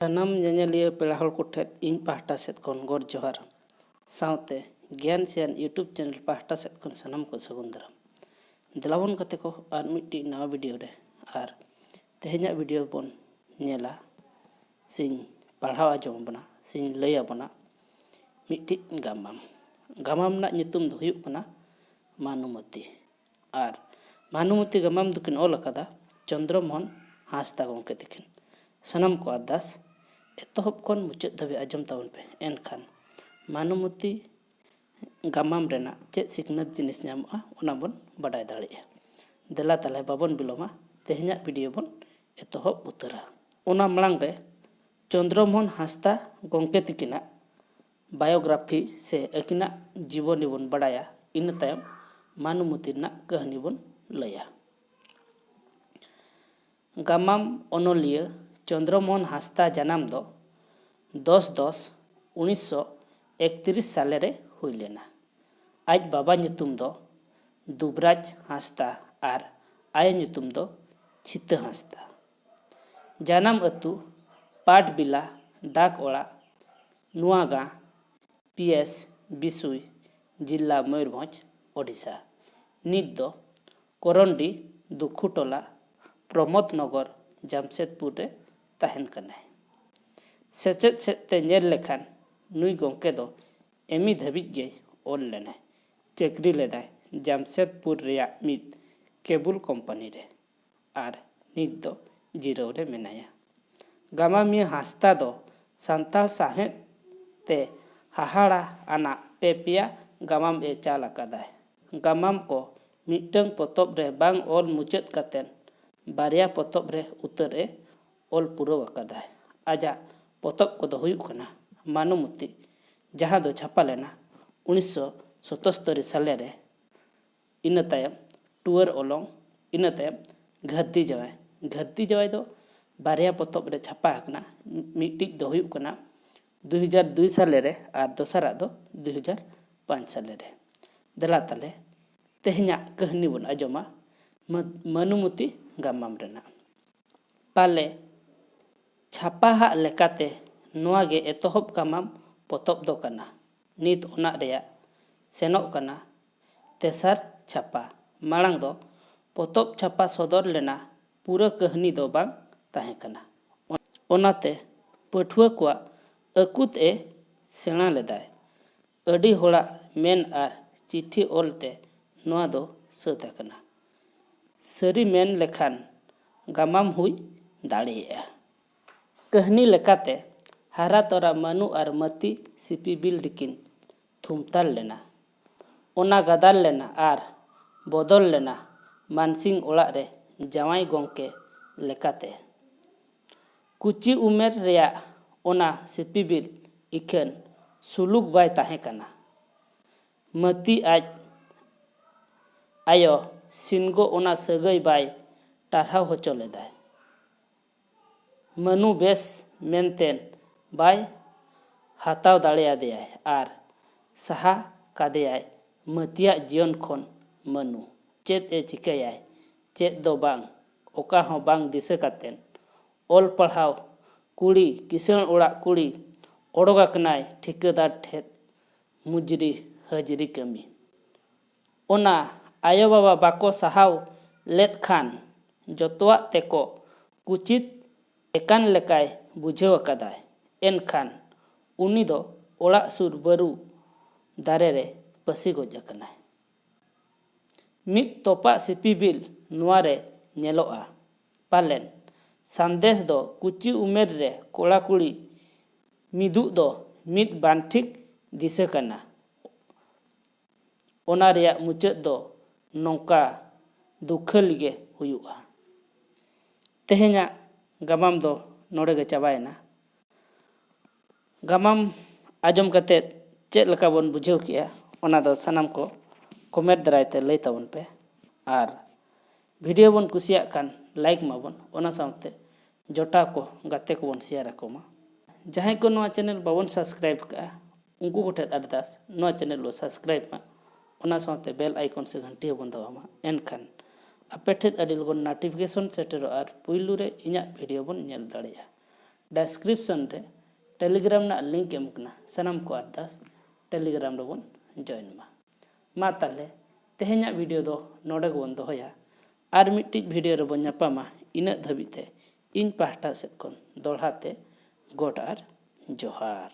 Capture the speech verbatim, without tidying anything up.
ᱥᱟᱱᱟᱢ ᱧᱮᱧᱮᱞᱤᱭᱟᱹ ᱯᱮᱲᱟ ᱦᱚᱲ ᱠᱚᱴᱷᱮᱱ ᱤᱧ ᱯᱟᱦᱴᱟ ᱥᱮᱫ ᱠᱷᱚᱱ ᱜᱚᱰ ᱡᱚᱦᱟᱨ, ᱥᱟᱶᱛᱮ ᱜᱮᱭᱟᱱ ᱥᱮᱭᱟᱱ YouTube channel ᱯᱟᱦᱴᱟ ᱥᱮᱫ ᱠᱷᱚᱱ ᱥᱟᱱᱟᱢ ᱠᱚ ᱥᱟᱹᱜᱩᱱ ᱫᱟᱨᱟᱢ᱾ ᱫᱮᱞᱟᱵᱚᱱ ᱠᱟᱛᱮ ᱠᱚ ᱟᱨ ᱢᱤᱫᱴᱤᱡ ᱱᱟᱣᱟ video ᱨᱮ, ᱟᱨ ᱛᱮᱦᱮᱧᱟᱜ video ᱵᱚᱱ ᱧᱮᱞᱟ, ᱥᱮᱧ ᱯᱟᱲᱦᱟᱣ ᱟᱸᱡᱚᱢ ᱟᱵᱚᱱᱟ, ᱥᱮᱧ ᱞᱟᱹᱭ ᱟᱵᱚᱱᱟ ᱢᱤᱫᱴᱤᱡ ᱜᱟᱢᱟᱢ᱾ ᱜᱟᱢᱟᱢ ᱨᱮᱱᱟᱜ ᱧᱩᱛᱩᱢ ᱫᱚ ᱦᱩᱭᱩᱜ ᱠᱟᱱᱟ ᱢᱟᱱᱩᱢᱚᱛᱤ᱾ ᱟᱨ ᱢᱟᱱᱩᱢᱚᱛᱤ ᱜᱟᱢᱟᱢ ᱫᱚᱠᱤᱱ ᱚᱞ ᱟᱠᱟᱫᱟ ᱪᱚᱱᱫᱨᱚ ᱢᱳᱦᱚᱱ ᱦᱟᱸᱥᱫᱟ ᱜᱚᱢᱠᱮ ᱛᱟᱹᱠᱤᱱ᱾ ᱥᱟᱱᱟᱢ ᱠᱚ ᱟᱨᱫᱟᱥ, ᱮᱛᱚᱦᱚᱵ ᱠᱷᱚᱱ ᱢᱩᱪᱟᱹᱫ ᱫᱷᱟᱹᱵᱤᱡ ᱟᱸᱡᱚᱢ ᱛᱟᱵᱚᱱ ᱯᱮ, ᱮᱱᱠᱷᱟᱱ ᱢᱟᱱᱩᱢᱚᱛᱤ ᱜᱟᱢᱟᱢ ᱨᱮᱱᱟᱜ ᱪᱮᱫ ᱥᱤᱠᱷᱱᱟᱹᱛ ᱡᱤᱱᱤᱥ ᱧᱟᱢᱚᱜᱼᱟ, ᱚᱱᱟ ᱵᱚᱱ ᱵᱟᱰᱟᱭ ᱫᱟᱲᱮᱭᱟᱜᱼᱟ᱾ ᱫᱮᱞᱟ ᱛᱟᱦᱞᱮ ᱵᱟᱵᱚᱱ ᱵᱤᱞᱚᱢᱟ, ᱛᱮᱦᱮᱧᱟᱜ video ᱵᱚᱱ ᱮᱛᱚᱦᱚᱵ ᱩᱛᱟᱹᱨᱟ᱾ ᱚᱱᱟ ᱢᱟᱲᱟᱝ ᱨᱮ ᱪᱚᱱᱫᱨᱚ ᱢᱳᱦᱚᱱ ᱦᱟᱸᱥᱫᱟ ᱜᱚᱢᱠᱮ ᱛᱟᱹᱠᱤᱱᱟᱜ biography ᱥᱮ ᱟᱹᱠᱤᱱᱟᱜ ᱡᱤᱵᱚᱱᱤ ᱵᱚᱱ ᱵᱟᱲᱟᱭᱟ, ᱤᱱᱟᱹ ᱛᱟᱭᱚᱢ ᱢᱟᱱᱩᱢᱚᱛᱤ ᱨᱮᱱᱟᱜ ᱠᱟᱹᱦᱱᱤ ᱵᱚᱱ ᱞᱟᱹᱭᱟ᱾ ᱜᱟᱢᱟᱢ ᱚᱱᱚᱞᱤᱭᱟᱹ ᱪᱚᱱᱫᱨᱚ ᱢᱳᱦᱚᱱ ᱦᱟᱸᱥᱫᱟ ᱡᱟᱱᱟᱢ ᱫᱚ ᱫᱚᱥ ᱫᱚᱥ ᱩᱱᱤᱥᱥᱚ ᱮᱠᱛᱤᱨᱤᱥ ᱥᱟᱞᱮ ᱨᱮ ᱦᱩᱭ ᱞᱮᱱᱟ᱾ ᱟᱡ ᱵᱟᱵᱟ ᱧᱩᱛᱩᱢ ᱫᱚ ᱫᱩᱵᱽᱨᱟᱡᱽ ᱦᱟᱸᱥᱫᱟ ᱟᱨ ᱟᱭᱳ ᱧᱩᱛᱩᱢ ᱫᱚ ᱪᱷᱤᱛᱟᱹ ᱦᱟᱸᱥᱫᱟ᱾ ᱡᱟᱱᱟᱢ ᱟᱹᱛᱩ ᱯᱟᱴᱵᱤᱞᱟ ᱰᱟᱠ ᱚᱲᱟᱜ, ᱱᱚᱣᱟᱜᱟᱸ, PS ᱵᱤᱥᱩᱭ, ᱡᱤᱞᱟ ᱢᱚᱭᱩᱨᱵᱷᱚᱸᱡᱽ, ᱳᱰᱤᱥᱟ᱾ ᱱᱤᱛ ᱫᱚ ᱠᱚᱨᱚᱱᱰᱤ ᱫᱩᱠᱷᱩ ᱴᱚᱞᱟ, ᱯᱨᱚᱢᱳᱫᱽ ᱱᱚᱜᱚᱨ, ᱡᱟᱢᱥᱮᱫᱽᱯᱩᱨ ᱨᱮ ᱛᱟᱦᱮᱱ ᱠᱟᱱᱟᱭ᱾ ᱥᱮᱪᱮᱫ ᱥᱮᱫ ᱛᱮ ᱧᱮᱞ ᱞᱮᱠᱷᱟᱱ ᱱᱩᱭ ᱜᱚᱢᱠᱮ ᱫᱚ ME ᱫᱷᱟᱹᱵᱤᱡ ᱜᱮᱭ ᱚᱞ ᱞᱮᱱᱟᱭ᱾ ᱪᱟᱹᱠᱨᱤ ᱞᱮᱫᱟᱭ ᱡᱟᱢᱥᱮᱫᱽᱯᱩᱨ ᱨᱮᱭᱟᱜ ᱢᱤᱫ cable company ᱨᱮ᱾ ᱟᱨ ᱱᱤᱛ ᱫᱚ ᱡᱤᱨᱟᱹᱣ ᱨᱮ ᱢᱮᱱᱟᱭᱟ᱾ ᱜᱟᱢᱟᱢᱤᱭᱟᱹ ᱦᱟᱸᱥᱫᱟ ᱫᱚ ᱥᱟᱱᱛᱟᱲ ᱥᱟᱶᱦᱮᱫ ᱛᱮ ᱦᱟᱦᱟᱲᱟ ᱟᱱᱟᱜ ᱯᱮ ᱯᱮᱭᱟ ᱜᱟᱢᱟᱢ ᱮ ᱪᱟᱞ ᱟᱠᱟᱫᱟᱭ᱾ ᱜᱟᱢᱟᱢ ᱠᱚ ᱢᱤᱫᱴᱟᱝ ᱯᱚᱛᱚᱵ ᱨᱮ ᱵᱟᱝ ᱚᱞ ᱢᱩᱪᱟᱹᱫ ᱠᱟᱛᱮ ᱵᱟᱨᱭᱟ ᱯᱚᱛᱚᱵ ᱨᱮ ᱩᱛᱟᱹᱨ ᱮ ᱚᱞ ᱯᱩᱨᱟᱹᱣ ᱟᱠᱟᱫᱟᱭ᱾ ᱟᱡᱟᱜ ᱯᱚᱛᱚᱵ ᱠᱚᱫᱚ ᱦᱩᱭᱩᱜ ᱠᱟᱱᱟ ᱢᱟᱱᱩᱢᱚᱛᱤ, ᱡᱟᱦᱟᱸ ᱫᱚ ᱪᱷᱟᱯᱟ ᱞᱮᱱᱟ ᱩᱱᱤᱥᱥᱚ ᱥᱚᱛᱚᱥᱛᱚᱨᱤ ᱥᱟᱞᱮ ᱨᱮ, ᱤᱱᱟᱹ ᱛᱟᱭᱚᱢ ᱴᱩᱣᱟᱹᱨ ᱚᱞᱚᱝ, ᱤᱱᱟᱹ ᱛᱟᱭᱚᱢ ᱜᱷᱟᱹᱨᱫᱤ ᱡᱟᱶᱟᱭ᱾ ᱜᱷᱟᱹᱨᱫᱤ ᱡᱟᱶᱟᱭ ᱫᱚ ᱵᱟᱨᱭᱟ ᱯᱚᱛᱚᱵ ᱨᱮ ᱪᱷᱟᱯᱟ ᱟᱠᱟᱱᱟ᱾ ᱢᱤᱫᱴᱤᱡ ᱫᱚ ᱦᱩᱭᱩᱜ ᱠᱟᱱᱟ ᱫᱩᱭ ᱦᱟᱡᱟᱨ ᱫᱩᱭ ᱥᱟᱞᱮ ᱨᱮ ᱟᱨ ᱫᱚᱥᱟᱨᱟᱜ ᱫᱚ ᱫᱩᱭ ᱦᱟᱡᱟᱨ ᱯᱟᱸᱪ ᱥᱟᱞᱮ ᱨᱮ᱾ ᱫᱮᱞᱟ ᱛᱟᱞᱮ ᱛᱮᱦᱮᱧᱟᱜ ᱠᱟᱹᱦᱱᱤ ᱵᱚᱱ ᱟᱸᱡᱚᱢᱟ ᱢᱟᱹ-, ᱢᱟᱹᱱᱩᱢᱚᱛᱤ ᱜᱟᱢᱟᱢ ᱨᱮᱱᱟᱜ᱾ ᱯᱟᱞᱮ ᱪᱷᱟᱯᱟᱦᱟᱜ ᱞᱮᱠᱟᱛᱮ ᱱᱚᱣᱟ ᱜᱮ ᱮᱛᱚᱦᱚᱵ ᱜᱟᱢᱟᱢ ᱯᱚᱛᱚᱵ ᱫᱚ ᱠᱟᱱᱟ᱾ ᱱᱤᱛ ᱚᱱᱟ ᱨᱮᱭᱟᱜ ᱥᱮᱱᱚᱜ ᱠᱟᱱᱟ ᱛᱮᱥᱟᱨ ᱪᱷᱟᱯᱟ᱾ ᱢᱟᱲᱟᱝ ᱫᱚ ᱯᱚᱛᱚᱵ ᱪᱷᱟᱯᱟ ᱥᱚᱫᱚᱨ ᱞᱮᱱᱟ, ᱯᱩᱨᱟᱹ ᱠᱟᱹᱦᱱᱤ ᱫᱚ ᱵᱟᱝ ᱛᱟᱦᱮᱸ ᱠᱟᱱᱟ᱾ ᱚᱱᱟᱛᱮ ᱯᱟᱹᱴᱷᱩᱣᱟᱹ ᱠᱚᱣᱟᱜ ᱟᱹᱠᱩᱛ ᱮ ᱥᱮᱬᱟ ᱞᱮᱫᱟᱭ᱾ ᱟᱹᱰᱤ ᱦᱚᱲᱟᱜ ᱢᱮᱱ ᱟᱨ ᱪᱤᱴᱷᱤ ᱚᱞ ᱛᱮ ᱱᱚᱣᱟ ᱫᱚ ᱥᱟᱹᱛ ᱟᱠᱟᱱᱟ᱾ ᱥᱟᱹᱨᱤ ᱢᱮᱱ ᱞᱮᱠᱷᱟᱱ ᱜᱟᱢᱟᱢ ᱦᱩᱭ ᱫᱟᱲᱮᱭᱟᱜᱼᱟ᱾ ᱠᱟᱹᱦᱱᱤ ᱞᱮᱠᱟᱛᱮ ᱦᱟᱨᱟ ᱛᱚᱨᱟ ᱢᱟᱹᱱᱩ ᱟᱨ ᱢᱟᱹᱛᱤ ᱥᱤᱯᱤᱵᱤᱞ ᱨᱮᱠᱤᱱ ᱛᱷᱩᱢᱛᱟᱞ ᱞᱮᱱᱟ᱾ ᱚᱱᱟ ᱜᱟᱫᱟᱞ ᱞᱮᱱᱟ ᱟᱨ ᱵᱚᱫᱚᱞ ᱞᱮᱱᱟ ᱢᱟᱱᱥᱤᱝ ᱚᱲᱟᱜ ᱨᱮ ᱡᱟᱶᱟᱭ ᱜᱚᱢᱠᱮ ᱞᱮᱠᱟᱛᱮ᱾ ᱠᱩᱪᱤ ᱩᱢᱮᱨ ᱨᱮᱭᱟᱜ ᱚᱱᱟ ᱥᱤᱯᱤᱵᱤᱞ ᱤᱠᱷᱟᱹᱱ ᱥᱩᱞᱩᱠ ᱵᱟᱭ ᱛᱟᱦᱮᱸ ᱠᱟᱱᱟ᱾ ᱢᱟᱹᱛᱤ ᱟᱡ ᱟᱭᱳ ᱥᱤᱱᱜᱚ ᱚᱱᱟ ᱥᱟᱹᱜᱟᱹᱭ ᱵᱟᱭ ᱴᱟᱨᱦᱟᱣ ᱦᱚᱪᱚ ᱞᱮᱫᱟᱭ᱾ ᱢᱟᱹᱱᱩ ᱵᱮᱥ ᱢᱮᱱᱛᱮ ᱵᱟᱭ ᱦᱟᱛᱟᱣ ᱫᱟᱲᱮᱭᱟᱫᱮᱭᱟᱭ ᱟᱨ ᱥᱟᱦᱟ ᱠᱟᱫᱮᱭᱟᱭ ᱢᱟᱹᱛᱤᱭᱟᱜ ᱡᱤᱭᱚᱱ ᱠᱷᱚᱱ᱾ ᱢᱟᱹᱱᱩ ᱪᱮᱫ ᱮ ᱪᱤᱠᱟᱹᱭᱟᱭ, ᱪᱮᱫ ᱫᱚ ᱵᱟᱝ, ᱚᱠᱟ ᱦᱚᱸ ᱵᱟᱝ ᱫᱤᱥᱟᱹ ᱠᱟᱛᱮ ᱚᱞ ᱯᱟᱲᱦᱟᱣ ᱠᱩᱲᱤ, ᱠᱤᱥᱟᱹᱬ ᱚᱲᱟᱜ ᱠᱩᱲᱤ, ᱚᱰᱚᱠ ᱟᱠᱟᱱᱟᱭ ᱴᱷᱤᱠᱟᱹᱫᱟᱨ ᱴᱷᱮᱫ ᱢᱩᱡᱽᱨᱤ ᱦᱟᱹᱡᱽᱨᱤ ᱠᱟᱹᱢᱤ᱾ ᱚᱱᱟ ᱟᱭᱳ ᱵᱟᱵᱟ ᱵᱟᱠᱚ ᱥᱟᱦᱟᱣ ᱞᱮᱫ ᱠᱷᱟᱱ ᱡᱚᱛᱚᱣᱟᱜ ᱛᱮᱠᱚ ᱠᱩᱪᱤᱛ ᱮᱠᱟᱱ ᱞᱮᱠᱟᱭ ᱵᱩᱡᱷᱟᱹᱣ ᱟᱠᱟᱫᱟᱭ᱾ ᱮᱱᱠᱷᱟᱱ ᱩᱱᱤ ᱫᱚ ᱚᱲᱟᱜ ᱥᱩᱨ ᱵᱟᱹᱨᱩ ᱫᱟᱨᱮ ᱨᱮ ᱯᱟᱹᱥᱤ ᱜᱚᱡ ᱟᱠᱟᱱᱟᱭ᱾ ᱢᱤᱫ ᱛᱚᱯᱟᱜ ᱥᱤᱯᱤᱵᱤᱞ ᱱᱚᱣᱟ ᱨᱮ ᱧᱮᱞᱚᱜᱼᱟ᱾ ᱯᱟᱞᱮᱱ ᱥᱟᱸᱫᱮᱥ ᱫᱚ ᱠᱩᱪᱤ ᱩᱢᱮᱨ ᱨᱮ ᱠᱚᱲᱟ ᱠᱩᱲᱤ ᱢᱤᱫᱩᱜ ᱫᱚ ᱢᱤᱫ ᱵᱟᱝ ᱴᱷᱤᱠ ᱫᱤᱥᱟᱹ ᱠᱟᱱᱟ᱾ ᱚᱱᱟ ᱨᱮᱭᱟᱜ ᱢᱩᱪᱟᱹᱫ ᱫᱚ ᱱᱚᱝᱠᱟ ᱫᱩᱠᱷᱟᱹᱞᱤ ᱜᱮ ᱦᱩᱭᱩᱜᱼᱟ᱾ ᱛᱮᱦᱮᱧᱟᱜ ᱜᱟᱢᱟᱢ ᱫᱚ ᱱᱚᱰᱮ ᱜᱮ ᱪᱟᱵᱟᱭᱮᱱᱟ᱾ ᱜᱟᱢᱟᱢ ᱟᱸᱡᱚᱢ ᱠᱟᱛᱮᱫ ᱪᱮᱫ ᱞᱮᱠᱟ ᱵᱚᱱ ᱵᱩᱡᱷᱟᱹᱣ ᱠᱮᱜᱼᱟ, ᱚᱱᱟ ᱫᱚ ᱥᱟᱱᱟᱢ ᱠᱚ ᱠᱚᱢᱮᱱᱴ ᱫᱟᱨᱟᱭ ᱛᱮ ᱞᱟᱹᱭ ᱛᱟᱵᱚᱱ ᱯᱮ᱾ ᱟᱨ ᱵᱷᱤᱰᱤᱭᱳ ᱵᱚᱱ ᱠᱩᱥᱤᱭᱟᱜ ᱠᱷᱟᱱ ᱞᱟᱭᱤᱠ ᱢᱟᱵᱚᱱ, ᱚᱱᱟ ᱥᱟᱶᱛᱮ ᱡᱚᱴᱟᱣ ᱠᱚ, ᱜᱟᱛᱮ ᱠᱚᱵᱚᱱ ᱥᱮᱭᱟᱨ ᱟᱠᱚ ᱢᱟ᱾ ᱡᱟᱦᱟᱸᱭ ᱠᱚ ᱱᱚᱣᱟ ᱪᱮᱱᱮᱞ ᱵᱟᱵᱚᱱ ᱥᱟᱵᱥᱠᱨᱟᱭᱤᱵ ᱠᱟᱜᱼᱟ, ᱩᱱᱠᱩ ᱠᱚᱴᱷᱮᱱ ᱟᱨᱫᱟᱥ, ᱱᱚᱣᱟ ᱪᱮᱱᱮᱞ ᱵᱚ ᱥᱟᱵᱥᱠᱨᱟᱭᱤᱵ ᱢᱟ, ᱚᱱᱟ ᱥᱟᱶᱛᱮ ᱵᱮᱞ ᱟᱭᱠᱚᱱ ᱥᱮ ᱜᱷᱟᱱᱴᱤ ᱦᱚᱸᱵᱚᱱ ᱫᱟᱵᱟᱣ ᱢᱟ᱾ ᱮᱱᱠᱷᱟᱱ ᱟᱯᱮ ᱴᱷᱮᱱ ᱟᱹᱰᱤ ᱞᱚᱜᱚᱱ ᱱᱳᱴᱤᱯᱷᱤᱠᱮᱥᱚᱱ ᱥᱮᱴᱮᱨᱚᱜᱼᱟ ᱟᱨ ᱯᱩᱭᱞᱩ ᱨᱮ ᱤᱧᱟᱹᱜ ᱵᱷᱤᱰᱤᱭᱳ ᱵᱚᱱ ᱧᱮᱞ ᱫᱟᱲᱮᱭᱟᱜᱼᱟ᱾ description ᱨᱮ Telegram ᱨᱮᱱᱟᱜ link ᱮᱢ ᱠᱟᱱᱟ᱾ ᱥᱟᱱᱟᱢ ᱠᱚ ᱟᱨᱫᱟᱥ Telegram ᱨᱮᱵᱚᱱ join ᱢᱟ᱾ ᱢᱟ ᱛᱟᱦᱞᱮ ᱛᱮᱦᱮᱧᱟᱜ video ᱫᱚ ᱱᱚᱰᱮ ᱜᱮᱵᱚᱱ ᱫᱚᱦᱚᱭᱟ᱾ ᱟᱨ ᱢᱤᱫᱴᱤᱡ video ᱨᱮᱵᱚᱱ ᱧᱟᱯᱟᱢᱟ᱾ ᱤᱱᱟᱹᱜ ᱫᱷᱟᱹᱵᱤᱡ ᱛᱮ ᱤᱧ ᱯᱟᱦᱴᱟ ᱥᱮᱫ ᱠᱷᱚᱱ ᱫᱚᱦᱲᱟ ᱛᱮ ᱜᱚᱰ ᱟᱨ ᱡᱚᱦᱟᱨ᱾